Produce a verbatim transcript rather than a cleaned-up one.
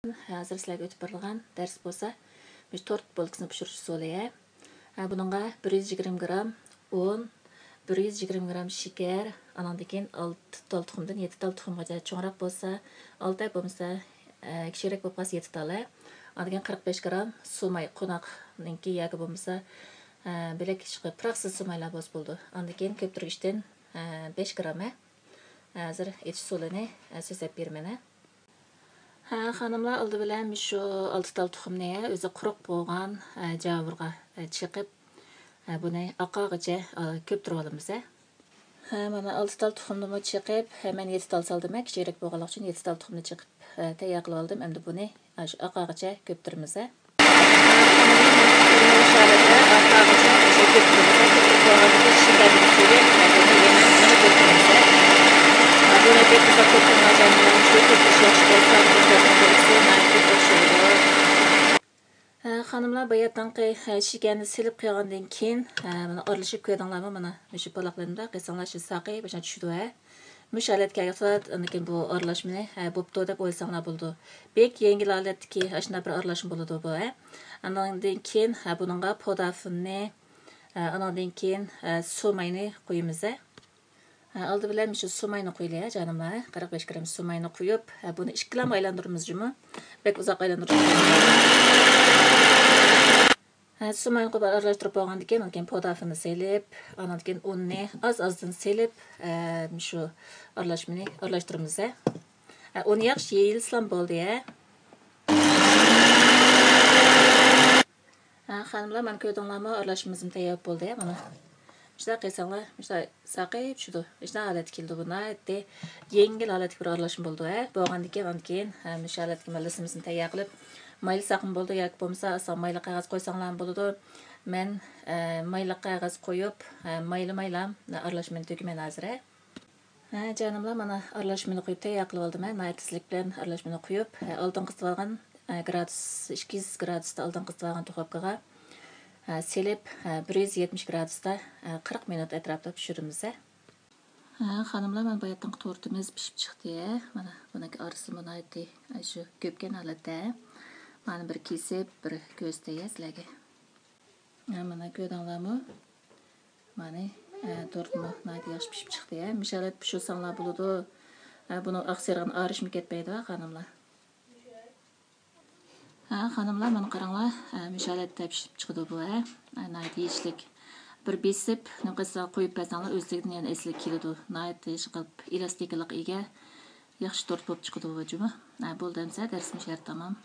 ھازىر سىلەرگە ئۆتۈپ بېرىدىغان دەرس بولسا، مۇشۇ تورت بولكىسىنى پىشۇرۇش ئۇسۇلى. ھە، بۇنىڭغا بىر يۈز يىگىرمە گرام ئۇن، بىر يۈز يىگىرمە گرام شېكەر، ئانىڭدىن كېيىن ئالتە تال تۇخۇمدىن يەتتە تال تۇخۇمغىچە، چوڭراق بولسا ئالتە، بولمىسا، ئە، كىچىكرەك بولۇپ قالسا يەتتە تال. ئاندىن كېيىن قىرىق بەش گرام سۇماي، قوناقنىڭكى ياكى بولمىسا، ئە، بىلەك ئىشقى پۇراقسىز سۇمايلار بولسا بولىدۇ. ئاندىن كېيىن كۆپتۈرگۈچتىن، ئە، بەش گرام، ھە. ھازىر ئېتىش ئۇسۇلىنى، ئە، سۆزلەپ بېرىمەن، ھە. ھە، خانىملار، ئالدى بىلەن شۇ ئالتە تال تۇخۇمنى، ھە، ئۆزى قۇرۇق بولغان، ھە، جاۋۇرغا، ھە، چېقىپ، ھە، بۇنى ئاقارغىچە، ھە، كۆپتۈرۈۋالىمىز، ھە. ھە، مانا ئالتە تال تۇخۇمنىمۇ چېقىپ، ھە، مەن يەتتە تال سالدىم، ھە، كىچىكرەك بولغانلىقى ئۈچۈن يەتتە تال تۇخۇمنى چېقىپ، ھە، تەييار قىلىۋالدىم. ئەمدى بۇنى، ھە، شۇ ئاقارغىچە كۆپتۈرىمىز، ھە. خانىملار، باياتىنقى شېكەرنى سېلىپ قىلغاندىن كېيىن، مانا ئارىلىشىپ كۆردۈڭلارمۇ؟ مانا مۇشۇ پالاقلىرىمدا قىلساڭلار شۇ ساقىي باشا چۈشىدۇ، ھە. مۇشۇ ھالەتكە كەلگەن ئاندىن كېيىن بۇ ئارىلاشمىنى، ھە، بوپتۇ دەپ ئويلىساڭلار بولىدۇ. بەك يەڭگىل ھالەتتىكى ئاشۇنداق بىر ئارىلاشما بولىدۇ بۇ، ھە. ئاندىن كېيىن، ھە، بۇنىڭغا پودافىننى، ھە، ئاندىن كېيىن، ھە، سۇماينى قۇيىمىز، ھە. ھە، ئالدى بىلەن مۇشۇ سۇماينى قۇيىلى، ھە، جانىملار. قىرىق بەش گرام سۇماينى قۇيۇپ، ھە، بۇنى ئىككىلامغا ئايلاندۇرىمىز جۇمۇ. بەك ئۇزاق ئايلاندۇرۇپ ھە، سۇماينى قويۇپ ئارىلاشتۇرۇپ بولغاندىن كېيىن، ئاندىن كېيىن پودافىنى سېلىپ، ئاندىن كېيىن ئۇننى ئاز-ئازدىن سېلىپ، ئە، شۇ ئارىلاشمىنى ئارىلاشتۇرىمىز، ھە. ھە، ئۇنى ياخشى يېيىلسىلام بولدى، ھە. ھە، خانىملار، مانا كۆردۈڭلارمۇ، ئارىلاشمىمىزمۇ تەييار بولدى، ھە، مانا. مۇشۇنداق قىلساڭلار، مۇشۇنداق ساقىيىپ چۈشىدۇ. مۇشۇنداق ھالەتكە كېلىدۇ بۇ. ناھايىتى يەڭگىل ھالەتتىكى بىر ئارىلاشما بولىدۇ، ھە. بولغاندىن كېيىن، ئاندىن كېيىن، ھە، مۇشۇ ھالەتتىكى مەلىسىمىزنى تەييار قىلىپ، مايلىساقمۇ بولىدۇ ياكى بولمىسا ئاسان مايلىق قەغەز قويساڭلارمۇ بولىدۇ. مەن، ئە، مايلىق قەغەز قويۇپ، ئە، مايلىمايلا ئارىلاشمىنى تۆكىمەن ھازىر، ھە. ھە، جانىملار، مانا ئارىلاشمىنى قۇيۇپ تەييار قىلىۋالدىم، ھە. ناھايىتى تېزلىك بىلەن ئارىلاشمىنى قۇيۇپ، ھە، ئالدىن قىزىتىۋالغان، ئە، گرادۇس، ئىككى يۈز گرادۇستا ئالدىن قىزىتىۋالغان دۇخوپكىغا، ھە، سېلىپ، ھە، بىر يۈز يەتمىش گرادۇستا، ھە، قىرىق مىنۇت ئەتراپىدا پىشۇرىمىز، ھە. ھە، خانىملار، مانا باياتىنقى تورتىمىز پىشىپ چىقتى، ھە. مانا بۇنىڭكى ئارىسى ناھايىتى شۇ كۆپكەن ھالەتتە. مانا بىر كېسىپ، بىر كۆرسىتەي سىلەرگە. ھە، مانا كۆردۈڭلارمۇ؟ مانا، ھە، تورتمۇ ناھايىتى ياخشى پىشىپ چىقتى، ھە. مۇشۇ ھالەتتە پىشۇرساڭلار بولىدۇ. ھە، بۇنىڭ ئاق سېرىغىنى ئايرىشمۇ كەتمەيدۇ، ھە، خانىملار. ھە، خانىملار، مانا قاراڭلار، ھە، مۇشۇ ھالەتتە پىشىپ چىقىدۇ بۇ، ھە. ھە، ناھايىتى يېيىشلىك. بىر بېسىپ، نېمە قىلسا قويۇپ بەرسەڭلار، ئۆزلۈكىدىن يەنە ئېسىلىپ كېلىدۇ. ناھايىتى ئىشقىلىپ ئېلاستىكىلىققا ئىگە، ياخشى تورت بولۇپ چىقىدۇ بۇ جۇمۇ. ھە، بولدى ئەمسە، دەرسىمىز شۇ يەردە تامام.